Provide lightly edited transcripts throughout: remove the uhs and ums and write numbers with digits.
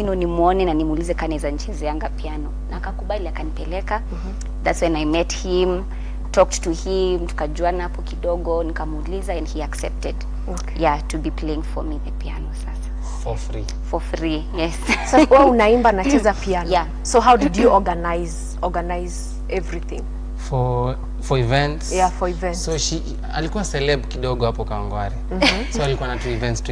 Nimuone na nimuulize kama anaweza nichezeanga piano, na akakubali, akanipeleka. That's when I met him, talked to him, tukajuana hapo kidogo, nikamuuliza and he accepted. Yeah, to be playing for me the piano sasa. For free. For free, yes. So wewe unaimba, nacheza piano? Yeah. So how did you organize everything? For events. Yeah, for events. So she alikuwa celeb kidogo hapo Kawangware. So alikuwa na tu events tu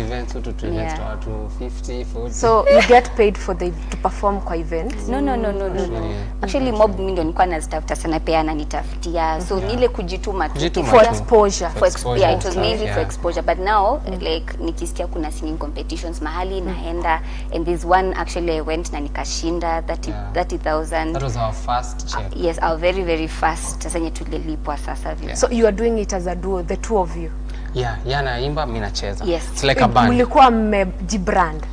watu 50, 40. So you get paid for the to perform kwa events? No. Yeah. Actually, mob mi ndio nilikuwa nazitafuta sana, pia ananitafutia. So ni ile kujituma tu. Kujituma For tu. exposure. For Exposure yeah, it was and mainly stuff, for yeah. exposure. But now, like, nikisikia kuna singing competitions mahali naenda, and there's one actually I went na nikashinda 30 30,000. That was our first check. Yes, our very very first, sasa yenye tulilipwa sasa vile. So you are doing it as a duo, the two of you? Yeah, naimba, mi nacheza. Yes. It's like a band. Mlikuwa mmejibrand?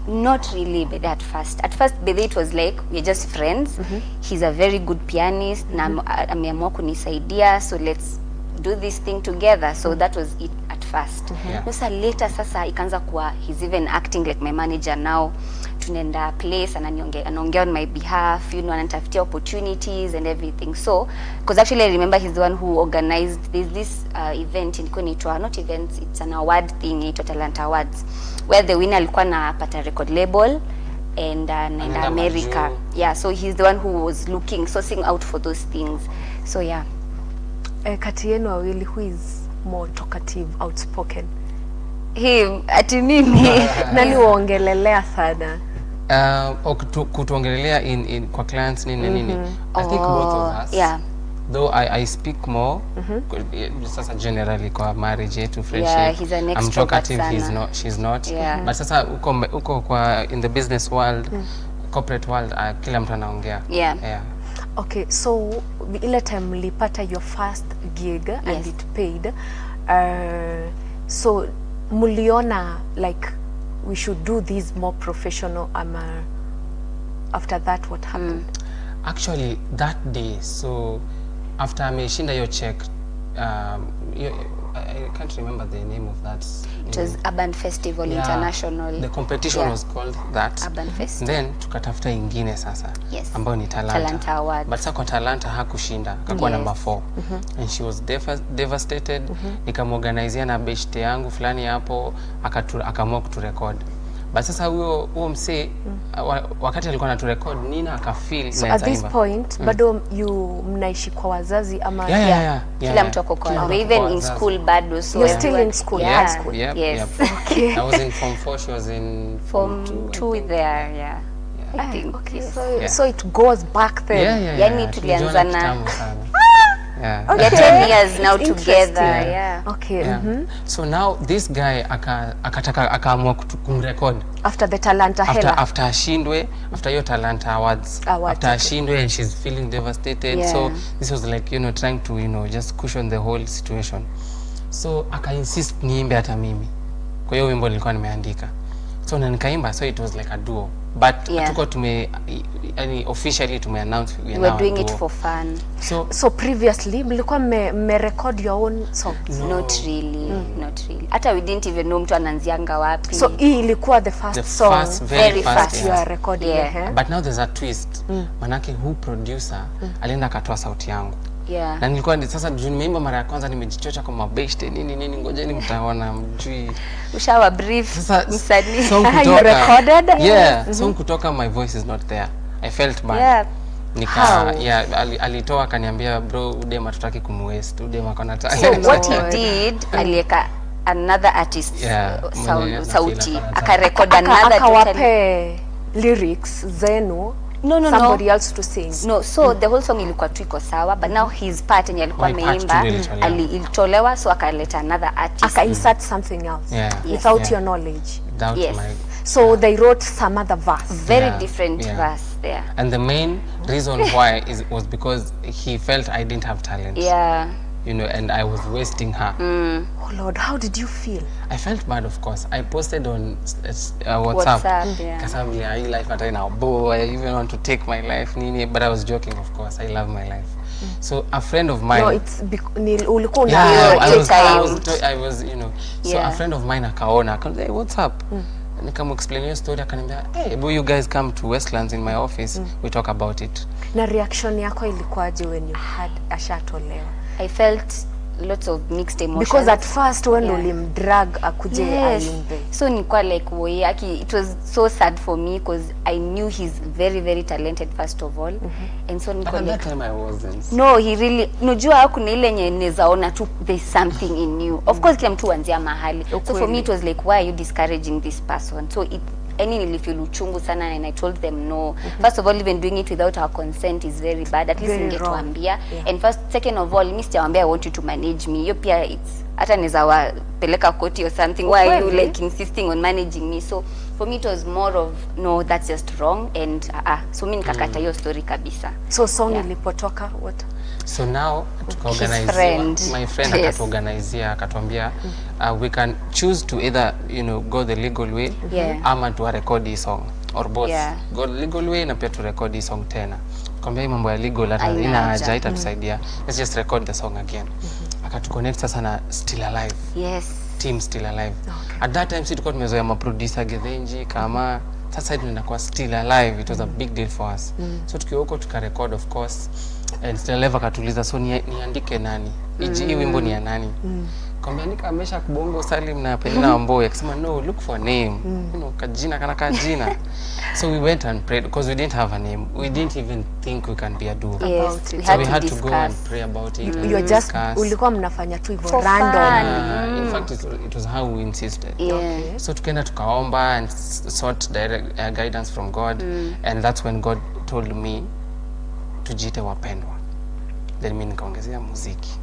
Not really, but at first, but it was like we're just friends. He's a very good pianist na ameamua kunisaidia, so let's do this thing together. So that was it at first. Sasa later, sasa ikaanza kuwa he's even acting like my manager now. Tunaenda place, anaongea on my behalf, ananitafutia opportunities and everything. So because actually I remember he's the one who organized this event ilikuwa inaitwa, not events, it's an award thing inaitwa Talent Awards, where the winner alikuwa anapata record label and naenda Anaenda America. majuu. Yeah, so he's the one who was looking, sourcing out for those things. So yeah. Eh, kati yenu wawili, who is more talkative, outspoken? Him, ati mimi? Nani waongelelea sana? Kutuongelelea in kwa clients, nini nini. I think both of us. Though I speak more, sasa generally kwa marriage yetu, friendship. Yeah, he's an I'm extrovert talkative, he's sana. not, she's not. But sasa uko kwa in the business world, corporate world, kila mtu anaongea. Yeah. Okay, so ile time mlipata your first gig and it paid, so mliona like we should do this more professional, ama after that what happened? Actually, that day, so after ameshinda hiyo check, I can't remember the name of that. It was Urban Festival Yeah, International. The competition was called that. Urban Festival. Then tukatafuta ingine sasa ambayo ni Talanta. Talanta Awards. But sasa kwa Talanta hakushinda, akakuwa number 4. And she was devastated. Nikamorganizia na beshte yangu fulani hapo, akaamua kuturecord. But sasa huyo msee, wakati alikuwa anaturecord, Nina akafeel So naeza at this imba. point bado you mnaishi kwa wazazi ama? Yeah. Kila mtu ako kwa, Kila mtu we're ako even kwa in wazazi. school bado, so You're still everyone- in school, Yeah. high school? Yep, Yes. yep. Okay. I was in form 4, she was in form Form 2. 2 there, yeah. I think. Okay, Yes. so, Yeah. so it goes back then. Yeah, Yani yeah. tulianza Tulijuana kitambo sana. Yeah. We are 10 years now It's together. interesting. Yeah. Okay. Yeah. So now this guy akataka, akaamua kumrecord After the Talanta after hela. After ashindwe, after hiyo Talanta Awards, Awards, after okay. ashindwe and she's feeling devastated, so this was like trying to just cushion the whole situation. So aka insist niimbe hata mimi kwa hiyo wimbo nilikuwa nimeandika. So na nikaimba, so it was like a duo, but tuko tume, yani officially tume announce we are We were now a doing it duo. For fun. So So previously mlikuwa mme record your own songs? No. Not really, not really. Hata we didn't even know mtu anaanzianga wapi. So hii ilikuwa the first The song first, very, Very first, first. you are recording? Yeah. Eh? But now there's a twist, manake hu producer alienda akatoa sauti yangu na nilikuwa sasa juu nimeimba mara ya kwanza, nimejichocha kwa mabeshte, nini nini, ngojeni mtaona mjui. Ushawa brief Sasa msanii. song You kutoka, recorded? Yeah, song kutoka, my voice is not there. I felt bad. Nika How? Yeah, alitoa akaniambia, "Bro, udem hatutaki kumwaste, udem akona So talent." what he did, alieka another artist's Yeah, sound, mwenye na sauti, feel akona akarecord another totally. Akawape lyrics zenu No. somebody else to sing? No, so the whole song ilikuwa tu iko sawa, but now his part yenye alikuwa My part ameimba tu ndio ilitolewa. ilitolewa, so akaleta another artist. Aka insert something else Yeah. Yes. without your knowledge? Without Yes. my So they wrote some other verse? Very Yeah, different yeah. verse there. And the main reason why is was because he felt I didn't have talent. And I was wasting her. Oh Lord, how did you feel? I felt bad, of course. I posted on WhatsApp. WhatsApp, yeah. Kasema vile hii life hata ina bore, I even want to take my life, nini. But I was joking, of course. I love my life. So a friend of mine. No, it's ulikuwa Yeah, You I take was, I time. was, I was, you know. So a friend of mine akaona, akaniambia, "Hey, what's up?" Nikamu-explain hiyo story, akaniambia, "Hey, but you guys come to Westlands in my office, we talk about it." Na reaction yako ilikuwaje when you had ashatolewa? I felt lots of mixed emotions. Because at first when Yeah. ulimdrag akuje Yes. aimbe. So nilikuwa like woye, aki it was so sad for me because I knew he's very very talented first of all. And so But nilikuwa at like that time I wasn't. no, he really, unajua kuna ile yenye nawezaona tu there's something in you. Of course kila mtu huanzia mahali. So for me it was like, why are you discouraging this person? So it yani nilifeel uchungu sana and I told them no. First of all, even doing it without our consent is very bad. At least Very wrong. ningetuambia. Yeah. And first, second of all, mi sijawaambia I want you to manage me. Hiyo pia it's hata naweza wapeleka koti or something. Why are you Ukweli. like insisting on managing me? So for me it was more of no, that's just wrong and so mi nikakata hiyo story kabisa. So song Yeah. ilipotoka what? So now tukaorganiziwa, friend. my friend Yes. akatuorganizia, akatuambia we can choose to either, you know, go the legal way Yeah. ama tuwarekodi hii song or both. Yeah. Go the legal way na pia turekodi hii song tena. Tukamwambia hii mambo ya legal hata Haina ina haja. haja, itatusaidia. Let's just record the song again. Akatuconnect sasa na Still Alive. Yes. Team Still Alive. At that time si tulikuwa tumezoea maproducer Gethenji kama sasa hivi tunakuwa Still Alive, it was a big deal for us. So tukiwa huko tukarecord, of course, and Still Alive akatuuliza, so niandike nani? Hii wimbo ni ya nani? Kwambia andika Mesha Kubongo Salim na Penina Wamboi. Akasema no, look for a name. You know, kajina kana kajina. So we went and prayed because we didn't have a name. We didn't even think we can be a duo. Yes, we So had we to had to go and discuss. pray about it and You're just discuss. ulikuwa mnafanya tu hivyo For random. fun. In fact, it was how we insisted. Yeah. So tukaenda tukaomba and sought direct guidance from God, and that's when God told me tujiite Wapendwa. Then mi nikaongezea muziki.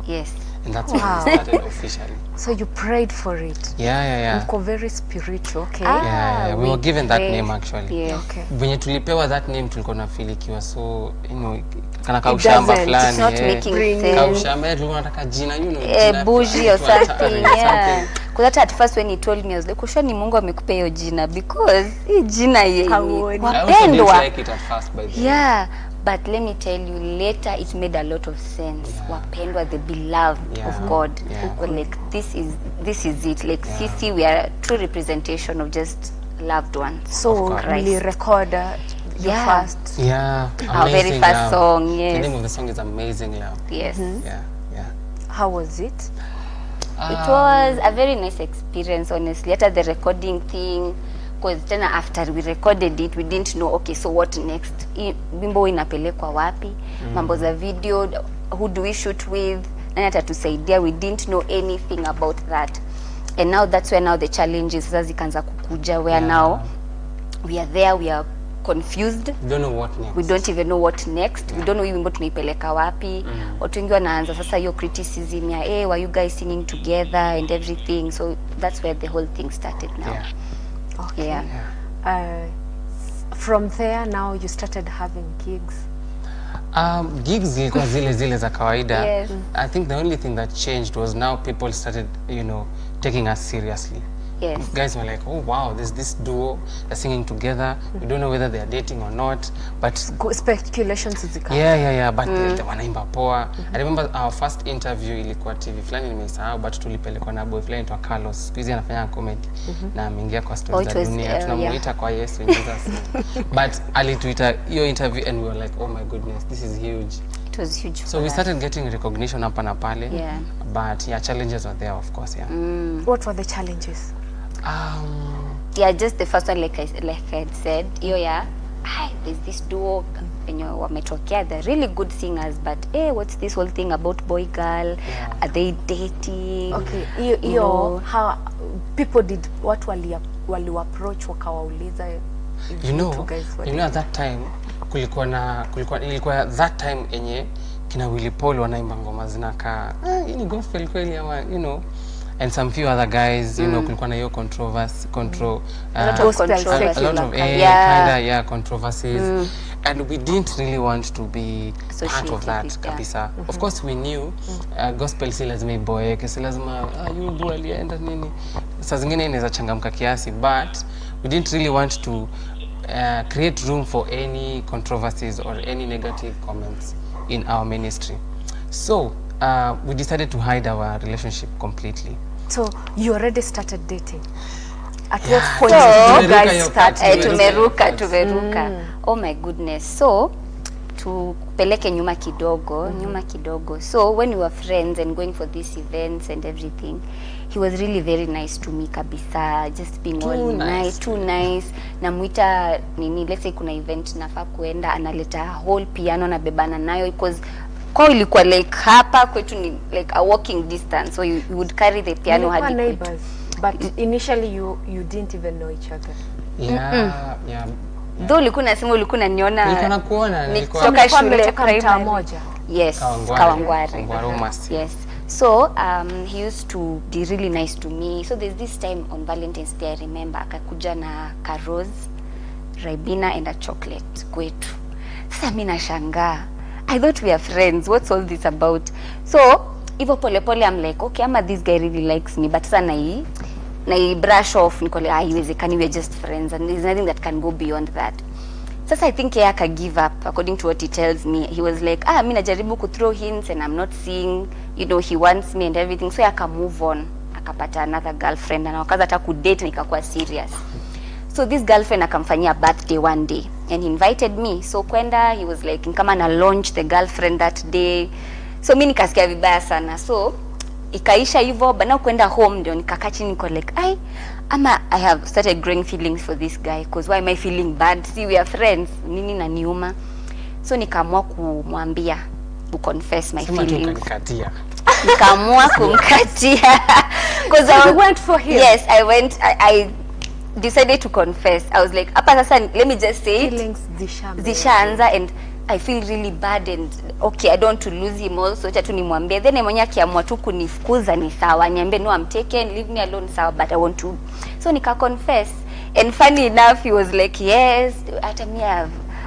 Yes. And that's when Wow. we started officially. So you prayed for it. Yeah. Mko very spiritual, okay? Ah, Yeah. We were given that prayed. name actually. Yes. Okay. Venye tulipewa that name tulikuwa na feel ikiwa so, you know, kana kaushamba doesn't. fulani. It's not making Bring sense. Kaushamba, tulikuwa tunataka jina, you know, Eh, jina bougie or fulani, something, yeah. Because hata at first when he told me I was like, "Kusha ni Mungu amekupea hiyo jina because hii jina yenye Hauoni. I also didn't wapendwa." like it at first, by the way. Yeah, but let me tell you, later it made a lot of sense. Wapendwa, the beloved Yeah. of God. Yeah. We're like, this is it. Like sisi, we are a true representation of just loved ones. So Of course. mlirecord your Yeah. first. Yeah, Our very Amazing first Love. song, yes. The name of the song is Amazing Love. Yes. Yeah, yeah. How was it? It was a very nice experience, honestly. Hata the recording thing, because tena after we recorded it, we didn't know, okay, so what next? Wimbo inapelekwa wapi? Mambo za video, who do we shoot with? Nani atatusaidia? We didn't know anything about that. And now that's where now the challenges sasa zikaanza kukuja, where Yeah. now we are there, we are confused. We don't know what next. We don't even know what next. We don't know hii wimbo tunaipeleka wapi. Watu wengi wanaanza sasa hiyo criticism ya hey, were you guys singing together and everything. So that's where the whole thing started now. Yeah. Okay. Yeah. From there now you started having gigs. Gigs zilikuwa zile zile za kawaida. Yes. I think the only thing that changed was now people started, you know, taking us seriously. Yes. Guys were like, oh wow, there's this duo, they're singing together. We don't know whether they are dating or not, but Speculations zika. yeah, but they wanaimba poa. I remember our first interview ilikuwa TV fulani nimeisahau, but tulipelekwa na boy fulani anaitwa Carlos. Siku hizi anafanya comedy na ameingia kwa Oh, stories it za was, dunia. Tunamuita kwa Yesu in Jesus name. But alituita hiyo interview and we were like, oh my goodness, this is huge. It was huge So for we us. started getting recognition hapa na pale. Yeah. But yeah, challenges were there, of course, yeah. What were the challenges? Yeah, just the first one, like I had said, hiyo ya "Ai, there's this duo wenye wametokea, they're really good singers, but hey, what's this whole thing about boy girl? Yeah. Are they dating?" Okay, hiyo You hiyo know. how people did watu wali approach wakawauliza if You know, two guys were you know at that time kulikuwa ilikuwa that time yenye kina Willy Paul wanaimba ngoma zinakaa hii ni gospel kweli ama, you know, and some few other guys, you know, kulikuwa na hiyo controversy A lot of Gospel controversy. a lot of Yeah. kinda, yeah, controversies, and we didn't really want to be part of Associated that with, yeah. kabisa. Of course we knew gospel si lazima iboeke, si lazima yubu alienda nini, saa zingine inaweza changamka kiasi, but we didn't really want to create room for any controversies or any negative comments in our ministry. So we decided to hide our relationship completely. So you already started dating? At Yeah. what point So- did you Tumeruka guys hiyo start? part. Eh, tumeruka. Oh my goodness. So tupeleke nyuma kidogo, nyuma kidogo. So when we were friends and going for these events and everything, he was really very nice to me kabisa, just being Too all nice. nice, too nice. Namuita nini, let's say kuna event nafaa kuenda, analeta whole piano nabebana nayo because kwao ilikuwa like hapa kwetu ni like a walking distance, so you would carry the piano Mlikuwa hadi kwetu. neighbors, but initially you didn't even know each other. Yeah, yeah. Though ulikuwa unasema ulikuwa unaniona Nilikuwa nakuona, nilikuwa Toka Mlikuwa shule mmetoka mtaa primary. moja. Yes, Kawangware. Kawangware. Kawangware Umasi. Yes. So he used to be really nice to me. So there's this time on Valentine's Day, I remember akakuja na ka rose, Ribena and a chocolate kwetu. Sasa mi nashangaa. I thought we are friends. What's all this about? So hivyo pole pole I'm like, okay, ama this guy really likes me, but sasa na brush off niko like, ah, haiwezekani, we are just friends and there's nothing that can go beyond that. Sasa I think yeye aka give up according to what he tells me. He was like, ah, mi najaribu ku throw hints and I'm not seeing, you know, he wants me and everything. So aka move on, akapata another girlfriend na wakaanza hata kudate na ikakuwa serious. So this girlfriend akamfanyia birthday one day and he invited me. So kwenda, he was like kama na launch the girlfriend that day. So mi nikasikia vibaya sana. So ikaisha hivyo, but now kwenda home ndio nikakaa chini niko like, ai, ama I have started growing feelings for this guy, cause why am I feeling bad? See, we are friends. Nini na niuma. So nikaamua kumwambia, ku confess my Sema tu feelings. ukanikatia. Nikaamua kumkatia. 'Cause I You went for him? Yes, I went. I decided to confess. I was like, hapa sasa let me just say it. Feelings zishamea. Zishaanza and I feel really bad and okay, I don't want to lose him also. Acha tu nimwambie. Then mwenyewe akiamua tu kunifukuza ni sawa. Niambie no, I'm taken, leave me alone, sawa, but I want to. So nika confess. And funny enough, he was like, yes, hata me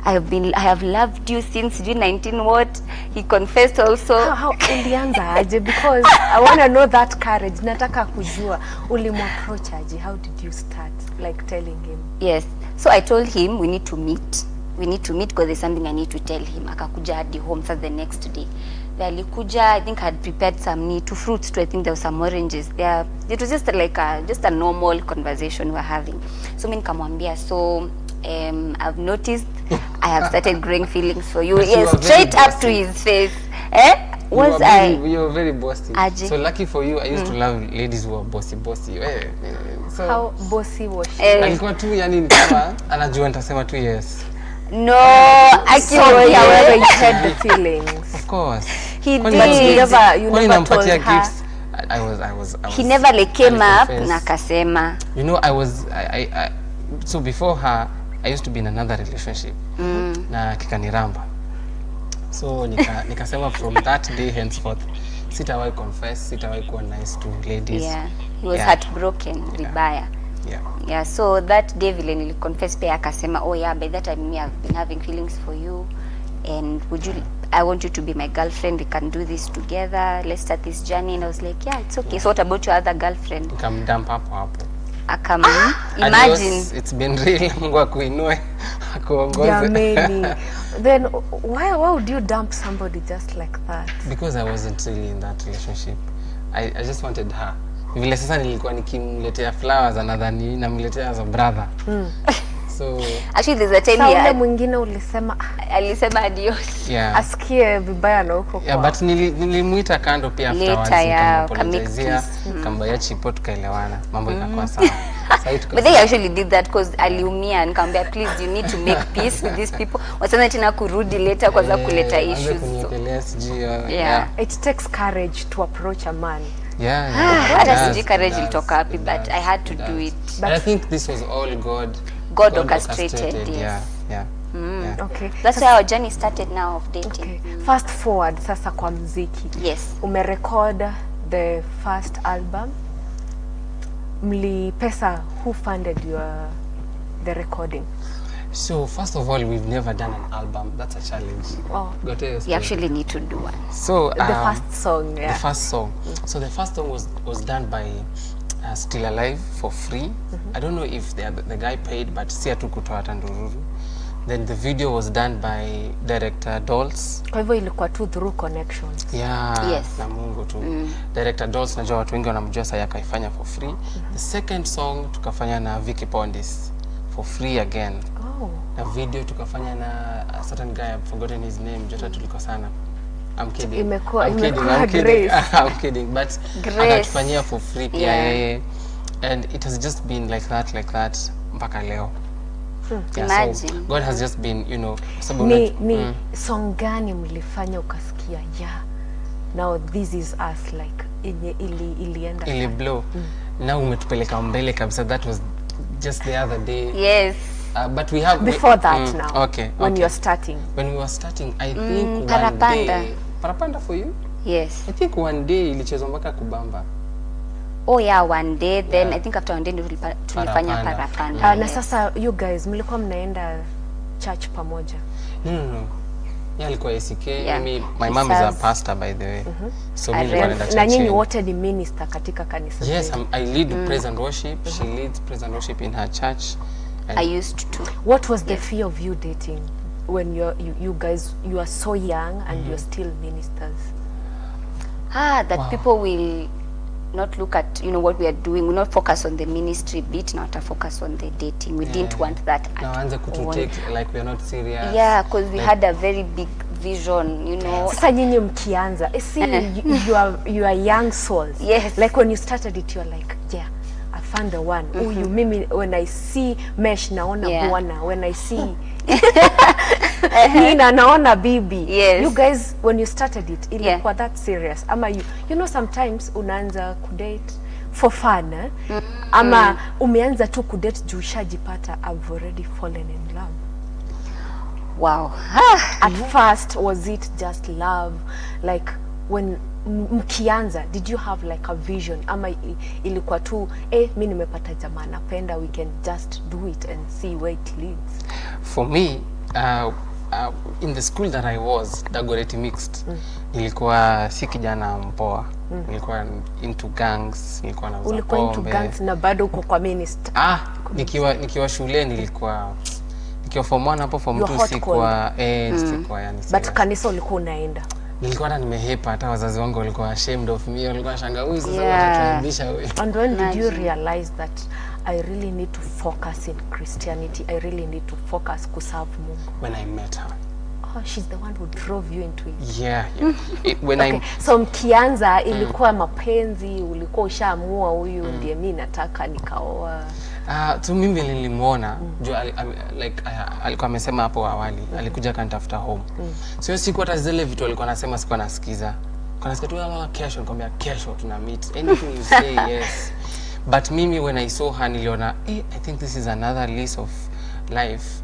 I have loved you since 19 what. He confessed also. How ulianza aje? Because I want to know that courage. Nataka kujua ulimapproach aje? How did you start like telling him? Yes. So I told him we need to meet. We need to meet because there's something I need to tell him. Akakuja hadi home sasa the next day. Then alikuja, I think I had prepared some two fruits too. I think there were some oranges there. It was just like a normal conversation we were having. So mimi nikamwambia, so I've noticed I have started growing feelings for you. But you Yes, are very straight up to bossy. his face. Eh? Was You are very bossy. Aje. So lucky for you, I used to love ladies who are bossy bossy. So How bossy was she? Alikuwa tu yani ni kama anajua nitasema tu yes. No, So yeah, whether you had the feelings. Of course. He Kwani did. But you never, you kwani never told nampatia her. gifts? I was He never like came up aliconfess. na akasema. You know, I so before her, I used to be in another relationship. Na kikaniramba. So nikasema from that day henceforth, sitawahi confess, sitawahi kuwa nice to ladies. Yeah. He was Yeah. heartbroken vibaya. Yeah. Yeah, so that day vile niliconfess pia akasema, oh yeah, by that time me I've been having feelings for you and would you, I want you to be my girlfriend, we can do this together, let's start this journey. And I was like, yeah, it's okay. So what about your other girlfriend? Nikamdump hapo hapo. Akam imagine. Adios, it's been real. Mungu akuinue, akuongoze. Jameni. Then why would you dump somebody just like that? Because I wasn't really in that relationship. I just wanted her. Vile sasa nilikuwa nikimletea flowers anadhani namletea as a brother. So Actually there's a time Sa ule here mwingine ulisema alisema adios. yeah. asikie vibaya na huko Yeah, kwao. but nilimuita kando pia afterwards, Later, yeah, nikamapologizea, ukamake peace. nikambuy chipo tukaelewana, mambo ikakuwa sawa. Sasa hivi tuko But they actually did that because aliumia, nikamwambia please you need to make peace with these people. Wasana tena kurudi later kwanza kuleta anze issues. So. kuniekelea sijui, Yeah. It takes courage to approach a man. Yeah, yeah. Hata It sijui does, courage it does, ilitoka wapi, it but does, I had to it do does. it. And I think this was all God. God orchestrated, yes. Yeah, yeah. Yeah. Okay. That's why our journey started now of dating. Okay. Fast forward sasa kwa mziki. Yes. Umerecord the first album. Mli pesa, who funded the recording? So first of all, we've never done an album. That's a challenge. Oh. Got it? We actually need to do one. So The first song, yeah. The first song. So the first song was done by Still Alive for free. I don't know if the guy paid, but si hatukutoa hata ndururu. Then the video was done by director Dolls. Kwa hivyo ilikuwa tu through connections. Yeah, Yes. na Mungu tu. Director Dolls, najua watu wengi wanamjua sasa, akaifanya for free. The second song tukafanya na Vicky Pondis for free again. Oh. Na video tukafanya na a certain guy, I've forgotten his name, jota tulikosana. I'm kidding. Imekuwa I'm kidding. Grace. I'm kidding. But Grace. akatufanyia for free pia Yeah. yeye. And it has just been like that, like that mpaka leo. Yeah, so Imagine. God has just been, you know, kwa sababu Ni song gani mlifanya ukasikia, yeah, now this is us, like yenye ilienda ili sana? blow. Now umetupeleka mbele kabisa. That was just the other day. Yes. But we have Before that now. Okay. When okay. you're starting. When we were starting, I think one Parapanda. day Parapanda for you? Yes. I think one day ilichezwa mpaka kubamba. Oh yeah, one day then. Yeah. I think after one day ndio tulifanya Parapanda. Parapanda. Na Yes. sasa you guys mlikuwa mnaenda church pamoja? No. Yeah, alikuwa ACK. Yeah. Mimi, my He mom is a serves. pastor by the way. So A mimi nilikuwa rev. naenda Na church nyinyi yenu. wote ni minister katika kanisa Yes, zenu. I lead praise and worship. She leads praise and worship in her church. And I used to. What was the fear of you dating when you guys, you are so young and you're still ministers? That people will not look at, you know, what we are doing. We not focus on the ministry bit, not focus on the dating. We didn't want that at na waanze all. kututake like we are not serious. Yeah, because we Like, had a very big vision, you know. Sasa nyinyi mkianza, see, you are young souls. Yes. Like when you started it, you're like, yeah, I found the one. Huyu mimi when I see Mesh naona Yeah. bwana, when I see Nina naona bibi. Yes. You guys when you started it ilikuwa that serious ama you know sometimes unaanza kudate for fun, eh? Ama umeanza tu kudate juu ushajipata I've already fallen in love. Wow. At first was it just love, like when mkianza did you have like a vision ama ilikuwa tu mi nimepata jamaa napenda, we can just do it and see where it leads? For me, in the school that I was, Dagoretti Mixed, nilikuwa si kijana mpoa. Nilikuwa into gangs, nilikuwa nauza Ulikuwa into pombe. gangs na bado uko kwa minister? Nikiwa shule nilikuwa nikiwa form 1 hapo form You're 2 hot sikuwa sikuwa yani But serious. kanisa ulikuwa unaenda? Nilikuwa hata nimehepa, hata wazazi wangu walikuwa ashamed of me, walikuwa wanashangaa huyu sasa Yeah. atatuaibisha huyu. And when did you realize that I really need to focus in Christianity, I really need to focus kuserve Mungu? When I met her. Oh, she's the one who drove you into it. Yeah, yeah. When Okay. So mkianza ilikuwa mapenzi, ulikuwa ushaamua huyu ndiye mimi nataka nikaoa? Tu mimi nilimuona juu like alikuwa amesema hapo awali, alikuja akanitafuta home. So hiyo siku hata zile vitu alikuwa anasema sikuwa nasikiza. Kwa nasikia tu kesho, nikamwambia kesho tuna meet. Anything you say, yes. But mimi when I saw her niliona, I think this is another lease of life.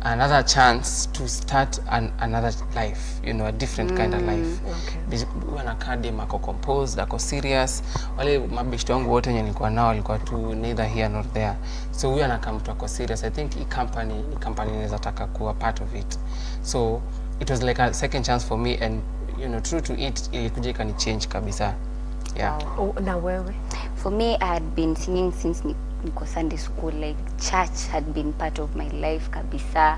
Another chance to start another life, you know, a different kind of life. Okay. Anakaa dem ako composed, ako serious. Wale mabeshte wangu wote wenye nilikuwa nao walikuwa tu neither here nor there. So huyu anakaa mtu ako serious. I think hii company ni company inaweza taka kuwa part of it. So it was like a second chance for me, and you know, true to it, ilikuja ikani change kabisa. Yeah. Oh, na wewe? For me, I had been singing since niko Sunday school. Like church had been part of my life kabisa,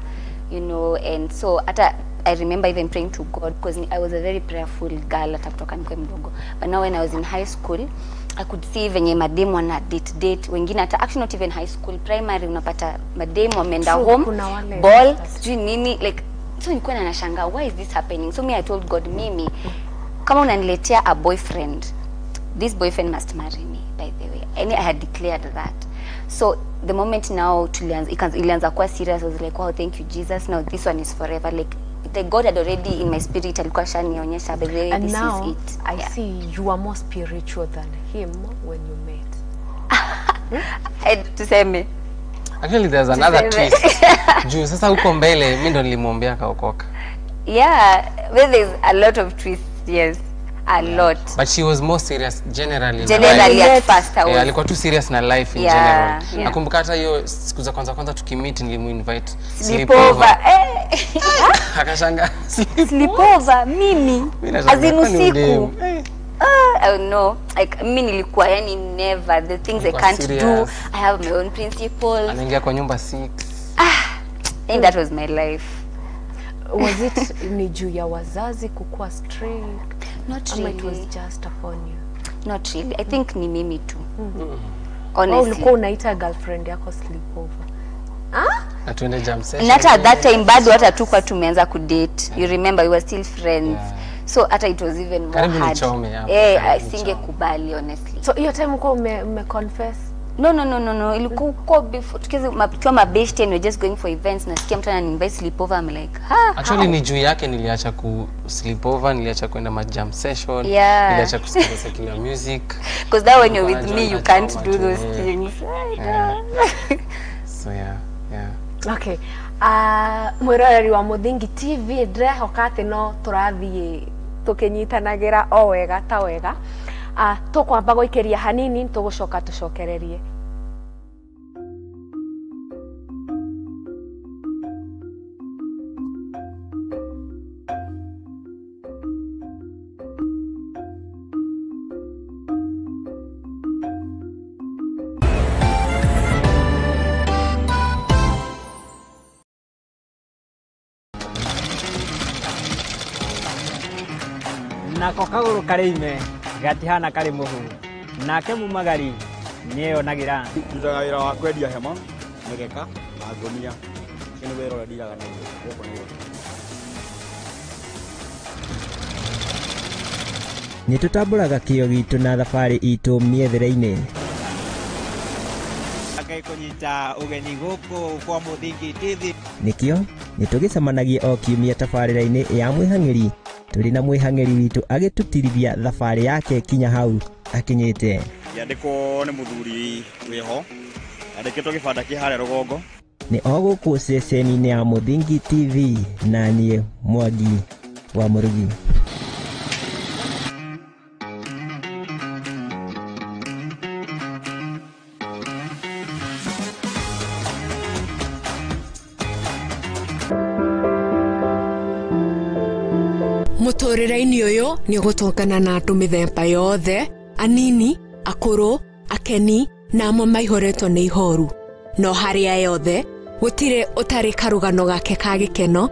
you know. And so hata I remember even praying to God, because I was a very prayerful girl hata kutoka nikiwa mdogo. But now when I was in high school, I could see venye mademu wana date wengine, hata actually not even high school, primary unapata mademu wameenda home ball sijui nini, like so nilikuwa nashangaa why is this happening. So me I told God, mimi kama unaniletea a boyfriend, this boyfriend must marry me, by the way. And I had declared that. So the moment now ilianza kuwa serious, I was like, wow, thank you Jesus, now this one is forever. Like the God had already in my spirit alikuwa shanionyesha, by the way, and this now, is it. I see you are more spiritual than him when you met. Tuseme. Actually there's another twist. Juu sasa huko mbele mimi ndo nilimwombea kaokoka. Yeah, well, there's a lot of twists, yes. A lot. But she was more serious generally. Generally at first I was. Alikuwa too serious na life in general. Yeah. Nakumbuka hata hiyo siku za kwanza tukimeet nilimuinvite sleepover. Akashangaa. Sleepover mimi. As in usiku. I don't know. Like mimi nilikuwa yani never the things I can't do. I have my own principles. Anaingia kwa nyumba 6. Think that was my life. Was it ni juu ya wazazi kukuwa strict? Not Ama really. it was just upon you? Not really. I think ni mimi tu. Au Honestly. ulikuwa unaita girlfriend yako sleepover? Na tuende jam session. Na hata at that time bado hata tukwa tumeanza kudate. You remember we were still friends. Yeah. So hata it was even more Karibu hard. nichome hapo, Eh, karibu singekubali honestly. So hiyo time uko ume confess? No. Ilikuwa uko before tukiwa mabeshte and we're just going for events, nasikia mtu anani-invite sleepover, I'm like, ha. Actually ni juu yake niliacha ku sleepover, niliacha kwenda ma jam session, Yeah. niliacha kusikiza secular music. Because that when you're with Nilikuwa me you najua can't nachoma do tu, those yeah. things. Yeah. So yeah. Okay. Mwiroreri wa Muthingi TV, ndirehoka atĩ no tũrathiĩ tũkĩnyitanagĩra o wega ta wega. Tũkwamba gũikĩria hanini, tũgũcoka tũcokererie. Nako kagũrũ karĩ ime gatihana karĩ mũhu, nake mumagari nĩeyonagĩra. Ndutaga wĩra wa kwendia hema, mĩgeka na ngũnia. Ũcio nĩ wĩra ũrĩa ndiraga naguo gũkũ Nairobi. Nĩ tũtambũraga kĩo gitũ na thabarĩ itũ mĩethere-inĩ. Ngai kũnyita ũgeni gũkũ kwa Muthingi TV. Nĩkĩo nĩ tũgĩcemanagia o kiumia tabarĩra-inĩ ya mwĩhang'ĩri, tũrĩ na mwĩhang'ĩri witũ agĩtũtirithia thabarĩ yake kinya hau akinyĩte. Ngĩandĩkwo nĩ mũthuri wĩho, andĩkĩtwo gĩbanda kĩ harĩa rũgongo. Nĩ o gũkũ ceceni-inĩ ya Muthingi TV, na niĩ Mwangi wa Mũrugi. Mũtũrĩre-inĩ ũyũ nĩ ũgũtũngana na andũ mĩthemba yothe, anini, akũrũ, akeni na amwe maihũrĩtwo nĩ ihoru. No harĩa yothe gũtirĩ ũtarĩ karũgano gake ka gĩkeno,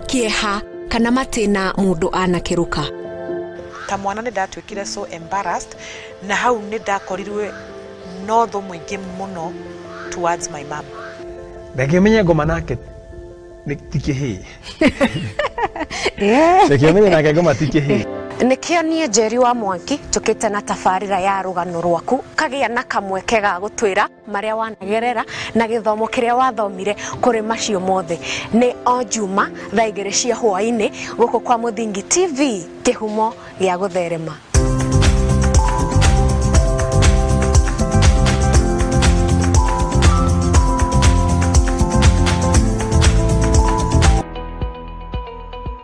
kĩeha kana matĩna mũndũ anakĩrũka. Ta mwana nĩ ndatuĩkire so embarrassed, na hau nĩ ndakorirwe no thũ mũingĩ mũno towards my mom. Reke menye ngoma nake nĩ ti kĩhĩĩ. Reke menye nake ngoma ti kĩhĩĩ. Nĩkĩo niĩ Njeri wa Mwangi tũkĩte na tabarĩra ya rũgano rwaku, kagĩa na kamweke ga gũtwĩra marĩa wanagerera na gĩthomo kĩrĩa wathomire kũrĩ macio mothe. Nĩ o Juma thaa 2 cia hwaĩ-inĩ gũkũ kwa Muthingi TV, kĩhumo gĩa gũtherema.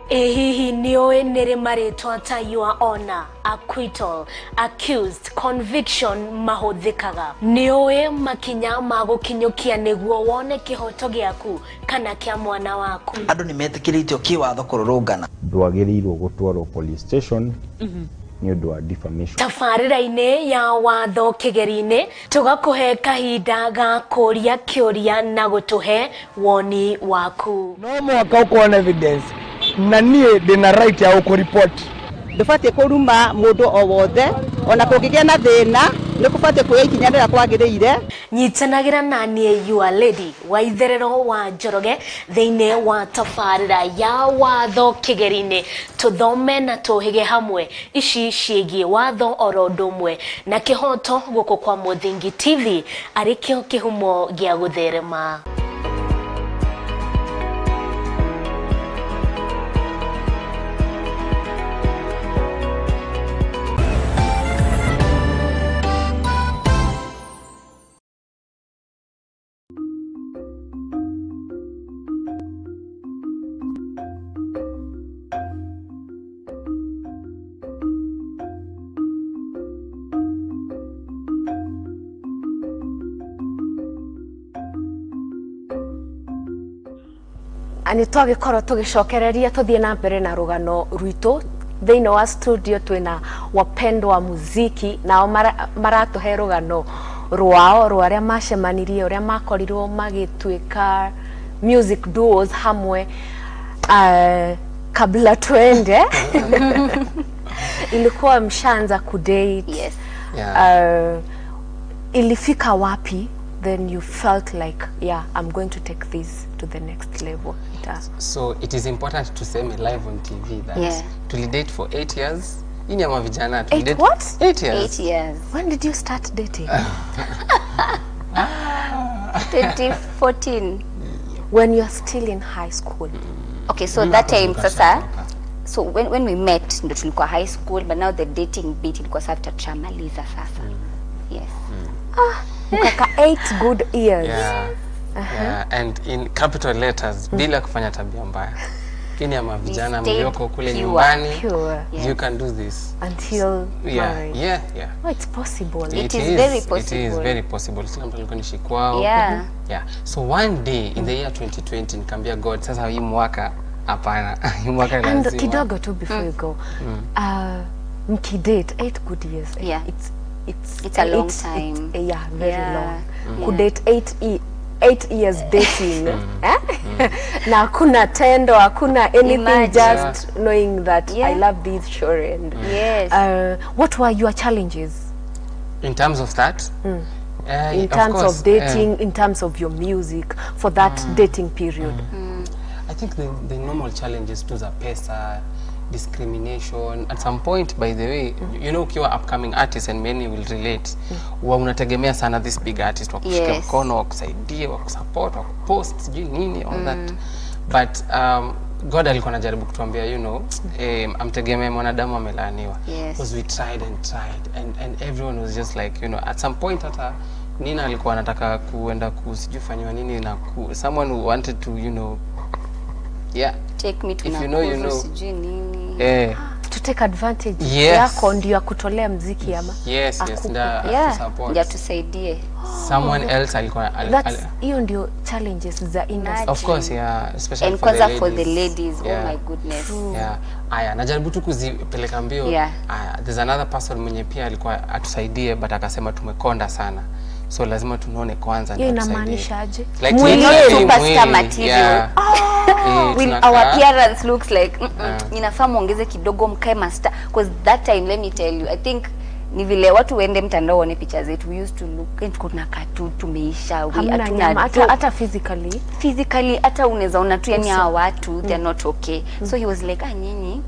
Hihi nĩũĩ nĩrĩ marĩtwa ta your honor, acquittal, accused, conviction mahũthĩkaga? Nĩũĩ makinya ma gũkinyũkia nĩguo wone kĩhoto gĩaku kana kĩa mwana waku? Andũ nĩ metĩkĩrĩtio kĩwatho kũrũrũngana. Ndwagĩrĩirwo gũtwarwo police station nĩ ũndũ wa defamation. Tabarĩra-inĩ ya watho kĩgeri-inĩ tũgakũhe kahinda ga kũria kĩũria na gũtũhe woni waku. No mũhaka ũkorwo na evidence, na niĩ ndĩna right ya gũkũripoti. Ndũbatiĩ kũruma mũndũ o wothe, ona kũngĩgĩa na thĩna nĩ kũbatiĩ kuoya ikinya rĩrĩa kwagĩrĩire. Nyitanagĩra na niĩ your lady wa itherero wa Njoroge thĩinĩ wa tabarĩra ya watho kĩgeri-inĩ, tũthome na tũhĩge hamwe ici ciĩgiĩ watho oro ũndũ ũmwe na kĩhoto gũkũ kwa Muthingi TV, arĩ kĩo kĩhumo gĩa gũtherema. Nĩ twagĩkorwo tũgĩcokereria tũthiĩ na mbere na rũgano rwitũ. Thĩinĩ wa studio twĩna wapendwa muziki, nao maratũhe rũgano rwao rwa arĩa macemanirie, ũrĩa makorirwo magĩtuĩka Music duos hamwe. Kabla tuende ilikuwa mshaanza kudate. Yes. Yeah. Ilifika wapi then you felt like, yeah, I'm going to take this to the next level? So it is important to say me live on TV that Yeah. tulidate for 8 years. Hii ni ya mavijana. Eight Tulidate what? 8 years. 8 years. When did you start dating? 2014. When you're still in high school. Okay, so Mimi that hapo time nilikuwa sasa, nishatoka. so when we met ndo tulikuwa high school, but now the dating bit ilikuwa sasa tutamaliza sasa. Yes. Mkaka 8 good years. Yeah. Yeah, and in capital letters bila kufanya tabia mbaya. Hii ni ya mavijana We stayed mlioko kule pure. nyumbani. Pure. Yes. You can do this. Until Yeah, marriage. yeah, yeah. Oh, it's possible. It is very It is possible. very possible. Kila mtu alikuwa nishi kwao. Yeah. Yeah. So one day in the year 2020 nikamwambia God, sasa hii mwaka hapana. Hii mwaka And lazima. kidogo tu before you go. Mkidate 8 good years. Yeah. It's It's a long time. It's, yeah, very Yeah. long. Yeah. Kudate 8 years dating. Eh? Na hakuna tendo, hakuna anything, Imagine. just knowing that Yeah. I love this sure and Yes. What were your challenges In terms of that? In Of terms course, of dating, in terms of your music for that dating period? I think the normal challenges tu za pesa, discrimination. At some point, by the way, you know, ukiwa upcoming artist, and many will relate, wa unategemea sana this big artist wakushike Yes. mkono, wakusaidie, wakusupport, wakupost, sijui nini, all that. But God alikuwa anajaribu kutuambia, you know, amtegemee mwanadamu amelaaniwa. Yes. Because we tried and tried and everyone was just like, you know, at some point hata Nina alikuwa anataka kuenda sijui fanyiwa nini na someone who wanted to, you know, yeah. Take me to If you know, you Nakuru, know. sijui nini. Eh, To take advantage Yes. yako ndio ya kutolea mziki ama? yes, yes, Akupe. nda Yeah, support. ndio tusaidie. Someone else alikuwa Hiyo ndio challenges za industry. Of course, yeah, especially And for the kwanza for ladies. the ladies, Yeah. oh my goodness. Yeah. Aya, najaribu tu kuzipeleka mbio. Yeah. Aya, there's another person mwenye pia alikuwa atusaidie but akasema tumekonda sana. So lazima tunone kwanza Hiyo ndio atusaidie. inamaanisha aje? Like Mwili literally superstar mwili, material. yeah. Eh, Will tunakaa. our appearance looks like inafaa muongeze kidogo mkae master, because that time, let me tell you, I think ni vile watu waende mtandao waone picha zetu, we used to look, tuko tunakaa tu tumeisha, we Hamna hatuna nyama do. hata physically. Physically hata unaweza ona tu yani hawa watu they are not okay. So he was like, ah, nyinyi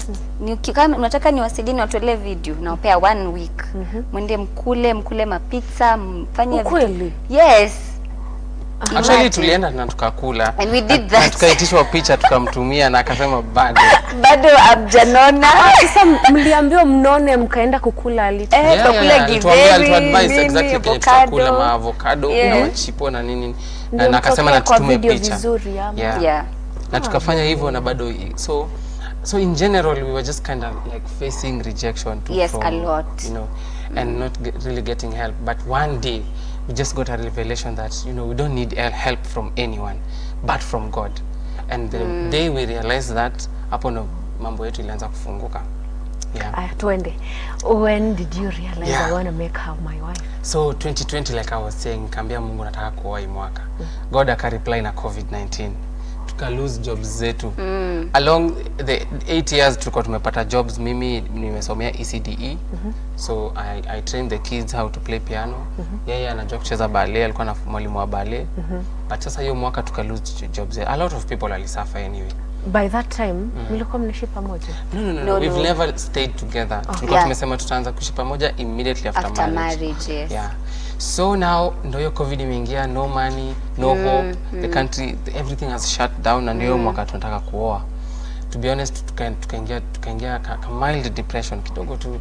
kama unataka niwasaidie niwatolee video, nawapea 1 week, mwende mkule mapizza, mfanye vitu. Ukweli? Yes. Actually Imagine. tulienda na tukakula. And we did Na that. tukaitishwa picha tukamtumia na akasema bado. Bado hamjanona. Sasa mliambiwa mnone mkaenda kukula alito. Eh, tukakula alituambia, githeri, alituadvise nini, exactly kenye avocado. tutakula, maavocado Yeah. na machipo na nini. Ndio Na akasema na mtokee kwa tutume video picha. vizuri ama? Yeah. Yeah. Na tukafanya hivyo na bado so in general we were just kind of like facing rejection too. Yes, from, a lot. You know, and not really getting help. But one day we just got a revelation that, you know, we don't need help from anyone but from God. And the day we realized that, hapo ndo mambo yetu ilianza kufunguka. Yeah. Aya, tuende. When did you realize Yeah. I want to make her my wife? So 2020, like I was saying, nikaambia Mungu nataka kuoa hii mwaka. God akareply na COVID-19. Tuka lose jobs zetu. Along the 8 years tulikuwa tumepata jobs. Mimi nimesomea ECDE. So I trained the kids how to play piano. Yeye anajua kucheza ballet, alikuwa na mwalimu wa ballet. But sasa hiyo mwaka tuka lose jobs. A lot of people walisuffer anyway. By that time mlikuwa mnaishi pamoja? No. We've never stayed together. Tulikuwa tumesema tutaanza kuishi pamoja immediately after marriage. Marriage, yes. Yeah. So now ndo hiyo COVID imeingia, no money, no hope. The country, everything has shut down na ndio mwaka tunataka kuoa. To be honest, tukaingia ka mild depression kidogo tu.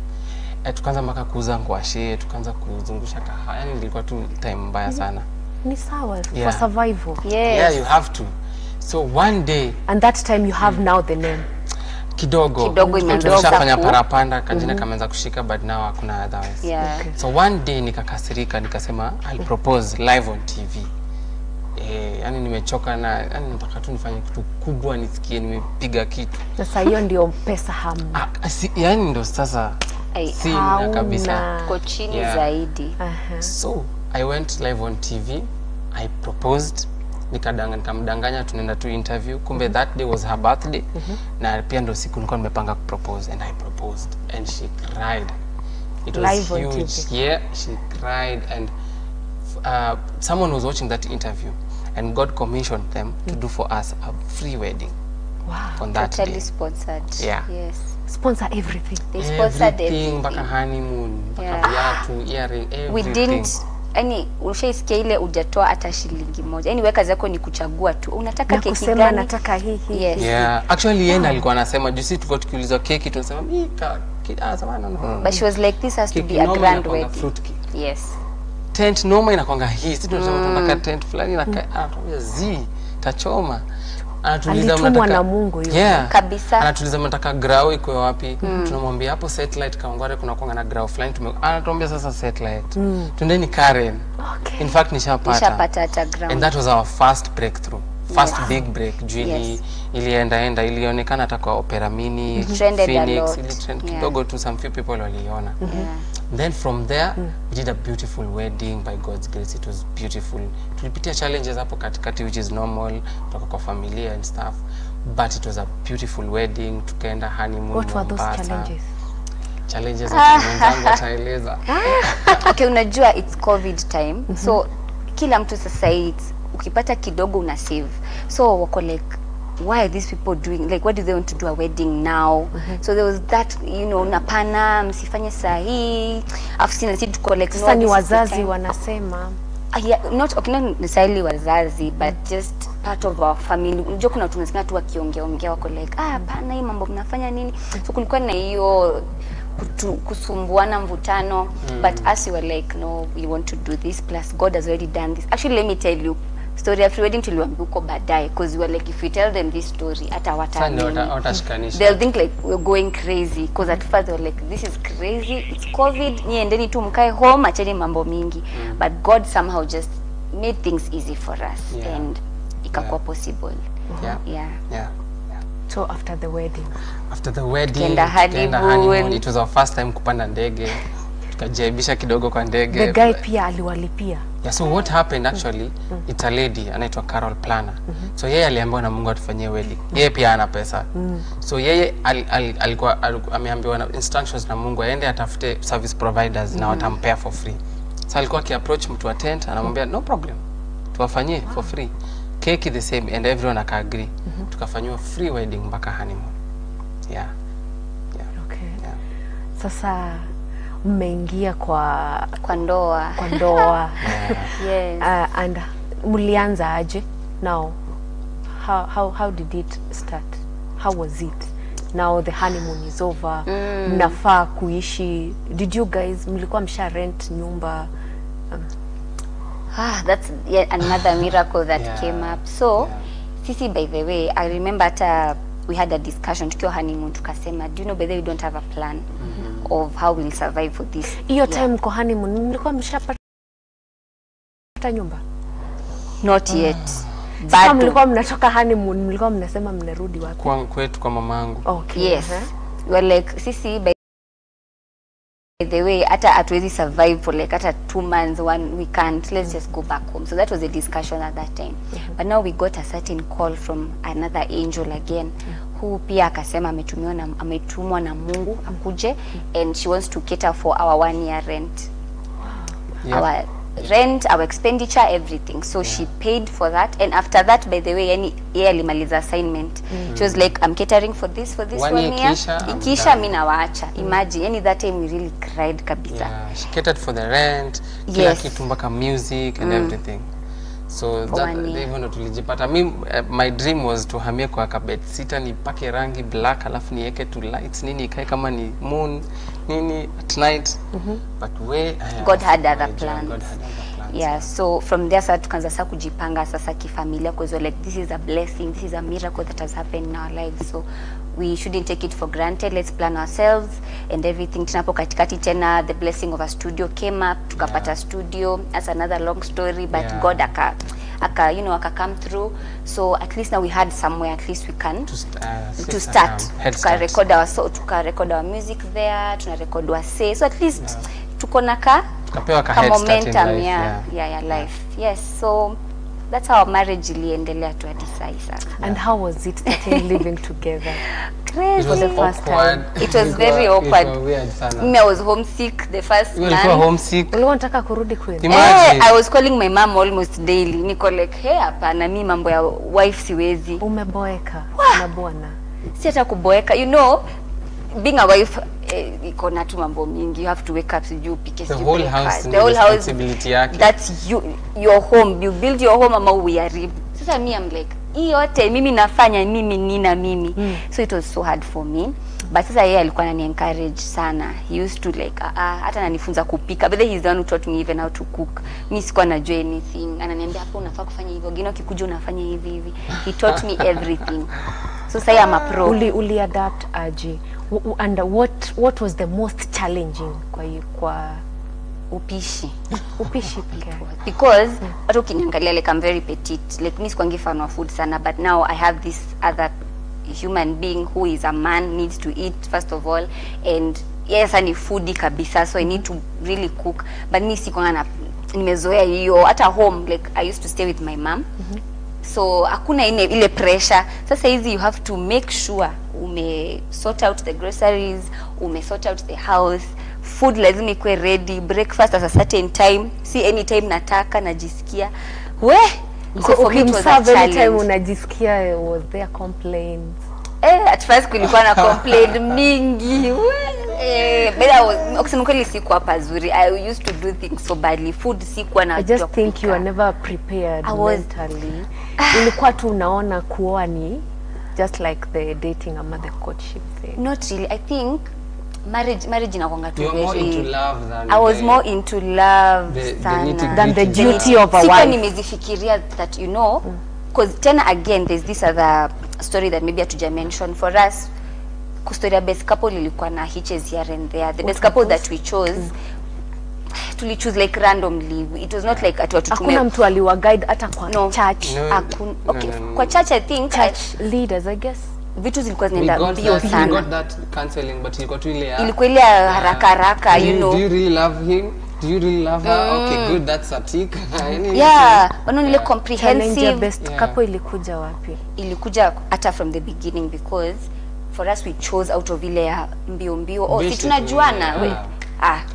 Tukaanza mpaka kuuza ngwashe, tukaanza kuzungusha kahawa. Yani ilikuwa tu time mbaya sana. Ni sawa Yeah. for survival. Yes. Yeah, you have to. So one day And that time you have now the name. Kidogo Kidogo imeanza tumeshafanya parapanda, kajina kameanza kushika, but now hakuna otherwise. Yeah. Okay. So one day nikakasirika, nikasema I'll propose live on TV. Yani nimechoka na yani nataka tu nifanye kitu kubwa nisikie nimepiga kitu. Sasa hiyo ndio pesa hamna. Yani ndo sasa sina kabisa. Tuko chini zaidi. So I went live on TV, I proposed. Nikamdanganya tunaenda tu interview, kumbe that day was her birthday. Na pia ndo siku nilikuwa nimepanga kupropose, and I proposed and she cried. It was live on huge. TV. Yeah, she cried, and someone was watching that interview, and God commissioned them to do for us a free wedding. Wow. On that Totally day. sponsored. Yeah. Yes. Sponsor everything. They sponsored everything, mpaka everything. honeymoon, mpaka Yeah. viatu, earring, everything. We didn't, yani ushaisikia ile hujatoa hata shilingi moja. Yani weka zako ni kuchagua tu. Unataka Na keki kusema gani? nataka hii hii. Yes. Yeah, actually yeye alikuwa anasema juu sisi tulikuwa tukiulizwa keki tunasema mimi anasema no, no. But she was like, this has to Keki be a noma grand inakuanga wedding. fruit cake. Yes. Tent noma inakwanga hii. Sisi tunasema tunataka tent fulani na anatuambia zi tachoma. Anatuuliza Alitumwa mnataka na Mungu yule. Yeah. Kabisa. Anatuuliza mnataka grau iko wapi? Tunamwambia hapo satellite Kawangware kuna kwanga na grau fulani anatuambia sasa satellite. Twendeni Karen. Okay. In fact nishapata. Nishapata hata ground. And that was our first breakthrough. First Yes. big break. Juu Yes. ilienda ilionekana hata kwa Opera Mini, Trended a Phoenix, lot. ili trend Yeah. kidogo tu, some few people waliiona. Yeah. Then from there we did a beautiful wedding by God's grace. It was beautiful. Tulipitia challenges hapo katikati, which is normal kutoka kwa familia and stuff, but it was a beautiful wedding. Tukaenda honeymoon What were those Mombasa. challenges? Challenges hata mwenzangu ataeleza. Okay, unajua it's COVID time. So kila mtu sasa it's ukipata kidogo una save. So wako like, why are these people doing, like what do they want to do a wedding now? So there was that, you know, napana msifanye sahi. Afu sisi tuko like, Sasa no, ni this is the wazazi time. wanasema. Yeah, not okay, not necessarily wazazi, but just part of our family. Unajua kuna watu unasikia tu wakiongea ongea wako like, ah hapana, hii mambo mnafanya nini? So kulikuwa na hiyo kusumbuana, mvutano. But us we were like, no, we want to do this, plus God has already done this. Actually let me tell you, story ya free wedding tuliwaambia huko baadaye, because we were like, if we tell them this story hata Sasa ndio wataamini. watashikanisha. They'll think like we're going crazy, because at first they were like, this is crazy, it's COVID, nyie endeni tu mkae home, acheni mambo mingi. But God somehow just made things easy for us. Yeah. And ikakuwa possible. Yeah. Yeah. Yeah. So after the wedding. After the wedding, Tukaenda tukaenda honeymoon. honeymoon. It was our first time kupanda ndege. Tukajaibisha kidogo kwa ndege. The guy pia aliwalipia. Yeah, so what happened actually, it's a lady anaitwa Carol Plana. So yeye aliambiwa na Mungu atufanyie wedding. Yeye pia ana pesa. So yeye alikuwa ameambiwa na instructions na Mungu aende atafute service providers na watampea for free. So alikuwa akiapproach mtu wa tent anamwambia no problem. Tuwafanyie for free. Cake the same, and everyone aka agree. Tukafanyiwa free wedding mpaka honeymoon. Yeah. Yeah. Okay. Yeah. Sasa mmeingia kwa ndoa. Kwa ndoa. Yes. And mlianza aje? Now, how did it start? How was it? Now the honeymoon is over. Mnafaa kuishi. Did you guys mlikuwa msha rent nyumba? That's yet another miracle that Yeah. came up. So, sisi by the way, I remember hata we had a discussion tukiwa honeymoon, tukasema, do you know by the way we don't have a plan of how we'll survive for this. Hiyo time kwa honeymoon mlikuwa mshapata nyumba? Not yet. Sasa Bado. mlikuwa mnatoka honeymoon, mlikuwa mnasema mnarudi wapi? Kwa kwetu kwa mamangu. Okay. Yes. We were like, sisi by the way hata hatuwezi survive for like hata 2 months, 1 we can't, let's just go back home. So that was a discussion at that time. But now we got a certain call from another angel again, who pia akasema ametumwa na Mungu akuje, and she wants to cater for our 1 year rent. Yeah. Our rent, our expenditure, everything. So she paid for that, and after that by the way, yani yeye alimaliza assignment. She was like, I'm catering for this One 1 year year. Ikisha, I'm Ikisha done. mimi nawaacha. Imagine, yani that time we really cried kabisa. Yeah, she catered for the rent, kila Yes. kitu mpaka music and everything. So For that 1 year. hivyo ndo tulijipata. Mi my dream was to hamia kwa kabed sita, nipake rangi black alafu niweke tu lights nini ikae kama ni moon nini at night. But we God had other plans. God had other plans. Yeah, so from there sasa tukaanza sasa kujipanga sasa kifamilia, because we're like, this is a blessing, this is a miracle that has happened in our lives, so we shouldn't take it for granted. Let's plan ourselves and everything. Tunapo katikati tena the blessing of a studio came up, tukapata studio. That's another long story, but Yeah. God aka you know aka come through. So at least now we had somewhere, at least we can to start. Head Tuka start. record our so tuka record our music there, tuna record wase. So at least tuko na ka Tukapewa ka ka head start in momentum life, yeah, yeah, life. Yes, so that's how marriage iliendelea to hadi sahi sasa. And how was it starting living together? Crazy. It was For the first awkward. time. It was very awkward. It was weird sana. Mimi I was homesick the first Wewe ulikuwa month. homesick. Ulikuwa unataka kurudi kwenu? Imagine. I was calling my mom almost daily. Niko like, hey, hapana, mi mambo ya wife siwezi. Umeboeka na bwana. Si hata kuboeka. You know, being a wife iko na tu mambo mingi. You have to wake up, sijui upike, The sijui whole breakfast. house ni The whole house. responsibility yake. That's you, your home. You build your home ama uiharibu. Sasa mi I'm like, hii yote mimi nafanya, mimi nina mimi. So it was so hard for me. But sasa yeye alikuwa anani encourage sana. He used to like hata ananifunza kupika. But then he's the one who taught me even how to cook. Mi sikuwa najua anything. Ananiambia hapo unafaa kufanya hivyo. Gino akikuja unafanya hivi hivi. He taught me everything. So sasa I'm a pro. Uli adapt aje? And what was the most challenging kwa upishi? Upishi peke yake. Because hata ukiniangalia like I'm very petite. Like mi sikuangi fan wa food sana, but now I have this other human being who is a man, needs to eat first of all, and yes, ni foodie kabisa, so I need to really cook. But mi sikuanga na nimezoea hiyo. Hata home, like I used to stay with my mom. So hakuna ile pressure. Sasa hizi you have to make sure ume sort out the groceries, ume sort out the house, food lazima ikuwe ready, breakfast at a certain time, si anytime nataka najisikia. We, so for me it was a Ukimserve anytime challenge. unajisikia, was there complaints? At first kulikuwa na complaint mingi. But kusema kweli sikuwa pazuri. I used to do things so badly. Food sikuwa na I just think you are never prepared mentally. Ulikuwa tu unaona kuoa ni just like the dating ama the courtship thing. Not really. I think marriage inakuanga tu You are more very into love than I was more into love the nitty-gritty. Than the duty of a Sikuwa wife. nimezifikiria that, you know, because tena again there's this other story that maybe hatuja mention. For us, story ya best couple ilikuwa na hitches here and there. The best couple that we chose, tuli choose like randomly. It was not like ati watu Hakuna mtu aliwa guide hata kwa church. No, Okay, no, no. Kwa church I think church leaders I guess. Vitu zilikuwa We zinaenda got mbio that, we sana. got that counseling, but ilikuwa tu ile ya Ilikuwa ile ya haraka haraka, you know. Do you really love him? Do you really love her? Okay, good, that's a tick. Yeah, wana ile Challenge ya comprehensive best couple ilikuja wapi? Ilikuja hata from the beginning, because for us we chose out of ile ya mbio mbio. Oh, si Basically, tunajuana. yeah.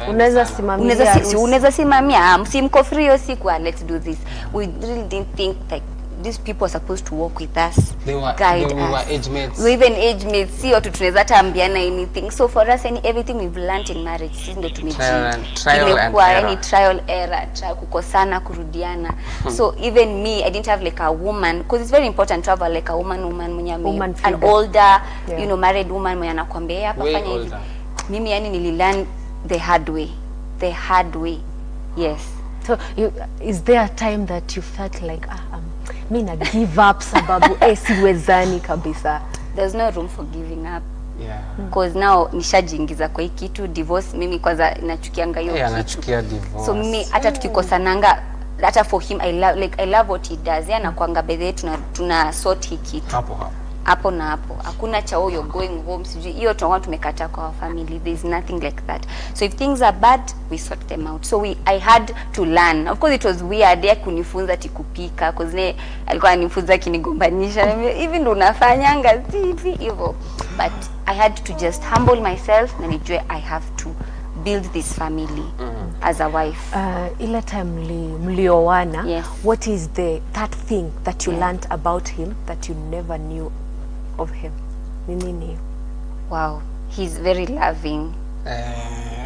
Unaweza simamia harusi. Unaweza simamia, msimko free hiyo siku, let's do this. We really didn't think like these people are supposed to work with us, They were, guide they, we us. were age mates. We even age mates, si watu tunaweza hata ambiana anything. So for us, everything we've learned in marriage, sisi ndio Trial and imekuwa error. yani trial error, kukosana, kurudiana. So even me, I didn't have like a woman, because it's very important to have like a woman mwenye Woman an figure. older, Yeah. you know, married woman mwenye anakuambia hapa Way fanya hivi. older. Mimi yani nililearn the hard way. The hard way. Yes. So is there a time that you felt like mi na give up sababu siwezani kabisa? There's no room for giving up. Yeah. Because now nishajiingiza kwa hii kitu divorce. Mimi kwanza nachukianga hiyo Yeah, kitu. anachukia divorce. So mimi hata tukikosananga, hata for him I love, like I love what he does. Yeye anakuanga by the way tuna sort hii kitu. Hapo hapo. Hapo na hapo. Hakuna cha you're going home sijui. Hiyo tunakuwa tumekataa kwa our family. There's nothing like that. So if things are bad, we sort them out. So I had to learn. Of course it was weird ya kunifunza ati kupika, cause ne alikuwa ananifunza akinigombanisha. Hivi ndo unafanyanga si hivi hivyo. But I had to just humble myself na nijue I have to build this family as a wife. Ile time mlioana, Yes. what is that thing that you learned about him that you never knew of him? Ni nini? Wow, he's very loving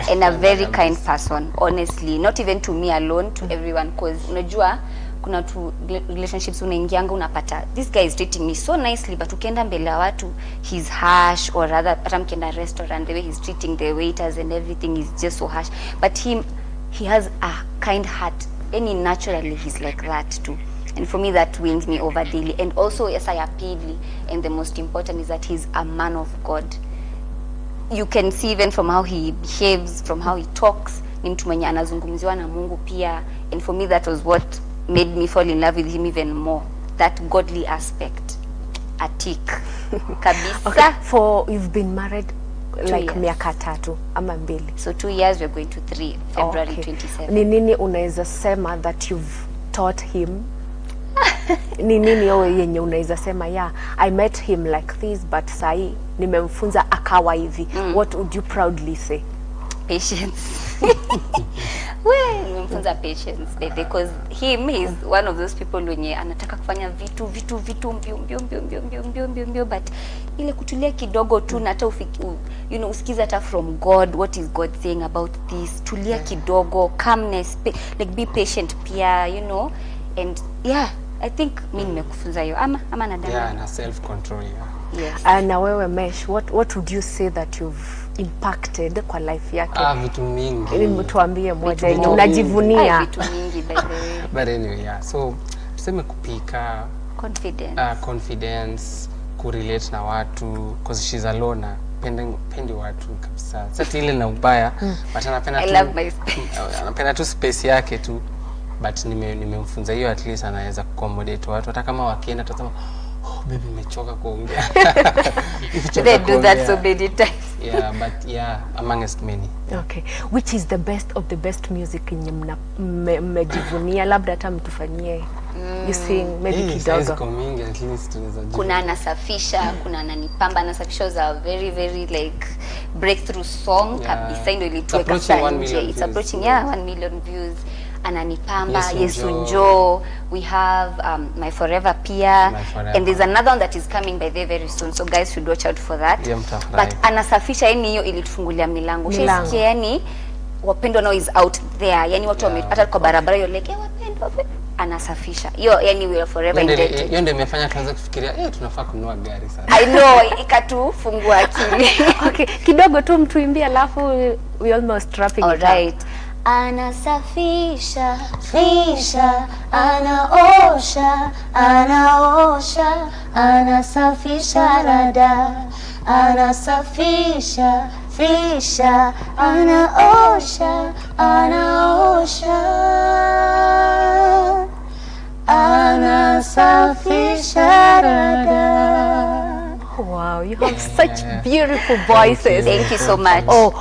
and a very kind person, honestly. Not even to me alone, to everyone, cause unajua kuna tu relationships unaingianga unapata this guy is treating me so nicely, but ukienda mbele ya watu he's harsh, or rather hata mkienda restaurant the way he's treating the waiters and everything is just so harsh. But him, he has a kind heart, and naturally he's like that too. And for me that wins me over daily. And also yes, I appeal, and the most important is that he's a man of God. You can see even from how he behaves, from how he talks, ni mtu mwenye anazungumziwa na Mungu pia. And for me that was what made me fall in love with him even more, that godly aspect. A tick kabisa. Okay. For you've been married like miaka 3 ama 2. So 2 years, we're going to 3, February 27. Ni nini unaweza sema that you've taught him Ni nini wewe yenye unaweza sema, "Yeah, I met him like this, but sahi nimemfunza akawa hivi"? What would you proudly say? Patience. We, nimemfunza patience because him, he's one of those people wenye anataka kufanya vitu vitu vitu mbio mbio mbio mbio mbio mbio mbio mbio, but ile kutulia kidogo tu na hata usikize hata from God, what is God saying about this. Tulia kidogo, calmness, like be patient pia. And yeah, I think mi nimekufunza hiyo, ama nadhani. Yeah, na self control, yeah. Yes. Na wewe Mesh, what would you say that you've impacted kwa life yake? Ah, vitu mingi. Ili tuambie moja yenye Vitu unajivunia. Ay, vitu mingi, by the way. But anyway, yeah, so tuseme kupika, Confidence. Confidence, kurelate na watu, 'cause she's a loner, pendi watu kabisa. Sasa ile na ubaya, but anapenda I tu love my space. Anapenda tu space yake tu, but nimemfunza hiyo, at least anaweza kuaccommodate watu. Hata kama wakienda tutasema, "Oh baby, nimechoka kuongea." Nimechoka They do that kuongea. So many times. Yeah, but yeah, amongst many. Okay. Which is the best of the best music yenye mmejivunia? Labda hata mtufanyie, you sing maybe Eh, kidogo. ziko mingi, at least tunaweza jua. Kuna Anasafisha, kuna Ananipamba. Anasafisha was a very very like breakthrough song kabisa, ndio ilituweka Approaching sana 1 nje. million It's views. approaching, yeah, 1 million views. Ananipamba, Yesu Yesu Njoo. Njoo. We have My Forever pia. My Forever. And there's another one that is coming by there very soon, so guys should watch out for that. Yeah, mtafurahi. But Anasafisha, yani hiyo ilitufungulia milango. Milango. Ushaisikia, yani Wapendwa now is out there, yani watu hata kwa barabara you're like, "Eh, Wapendwa, Wapendwa." Anasafisha hiyo, yani we are forever Hiyo ndio- indebted. Hiyo ndio imefanya tuanze kufikiria, eh, tunafaa kununua gari sasa. I know, ikatufungua akili. Okay, kidogo tu mtuimbie, alafu we almost wrapping it up. Alright. Anasafisha, fisha, anaosha, anaosha, anasafisha rada, anasafisha, fisha, anaosha, anaosha, anasafisha rada. Wow, you have such beautiful voices. Thank you so much. Oh,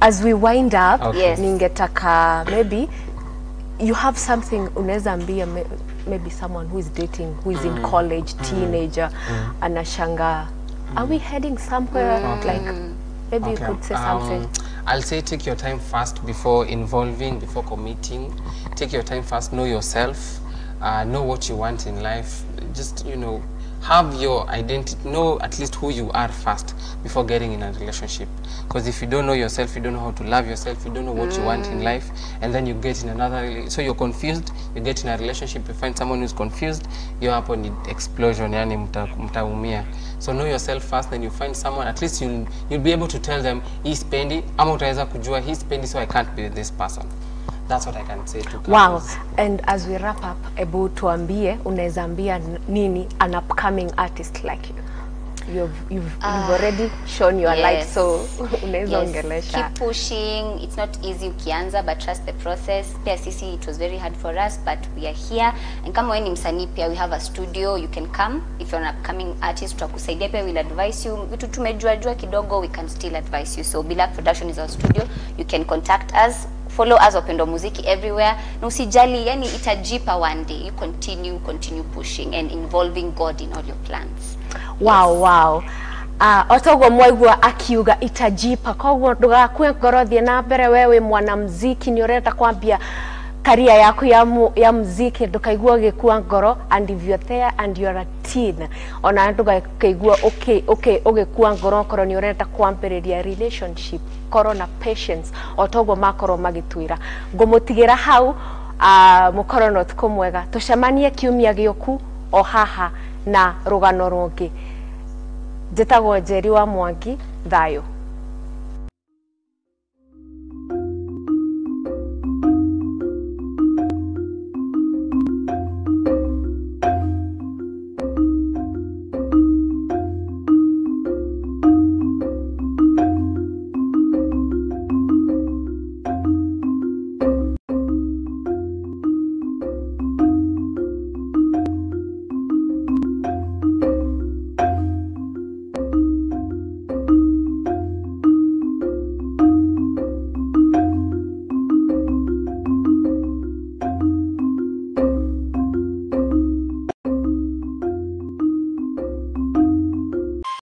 as we wind up, Okay. Yes. ningetaka maybe you have something unaweza ambia maybe someone who is dating, who is in college, teenager, anashanga, are we heading somewhere? Like maybe you could say something. I'll say take your time first before involving, before committing. Take your time first, know yourself, know what you want in life. Just, have your identity, know at least who you are first before getting in a relationship. Because if you don't know yourself, you don't know how to love yourself, you don't know what you want in life, and then you get in another, so you're confused, you get in a relationship, you find someone who's confused, you're up on the explosion, yani mtaumia. So know yourself first, then you find someone, at least you'll be able to tell them, hii sipendi, ama utaweza kujua, hii sipendi, so I can't be with this person. That's what I can say to Wow. couples. And as we wrap up, ebu tuambie unaweza ambia nini an upcoming artist like you? You've already shown your light, so unaweza ongelesha. Keep pushing. It's not easy ukianza, but trust the process. Pia sisi, it was very hard for us, but we are here. And kama wewe ni msanii pia, we have a studio, you can come. If you're an upcoming artist, tutakusaidia pia, we'll advise you. Vitu tumejua jua kidogo, we can still advise you. So Bilak Production is our studio. You can contact us. Follow us, Wapendwa Muziki, everywhere. Na usijali, yani itajipa one day. You continue pushing and involving God in all your plans. Wow. Otoguo mwaigua akiuga itajipa, koguo ndugakue ngoro, thiĩ na mbere. Wewe mwanamuziki nĩ ũrenda kwambia career yaku ya muziki, ndũkaigua ũgĩkua ngoro. And if you're there and you're a teen, ona ndũgakaigua ũgĩkua ngoro okorwo nĩ ũrenda kwambĩrĩria relationship, korwo na patience o toguo makorwo magĩtwĩra. Ngũmũtigĩra hau, mũkorwo na ũtukũ mwega, tũcemanie kiumia gĩũku o haha na rũgano rũngĩ. Njĩtagwo Njeri wa Mwangi, thayũ.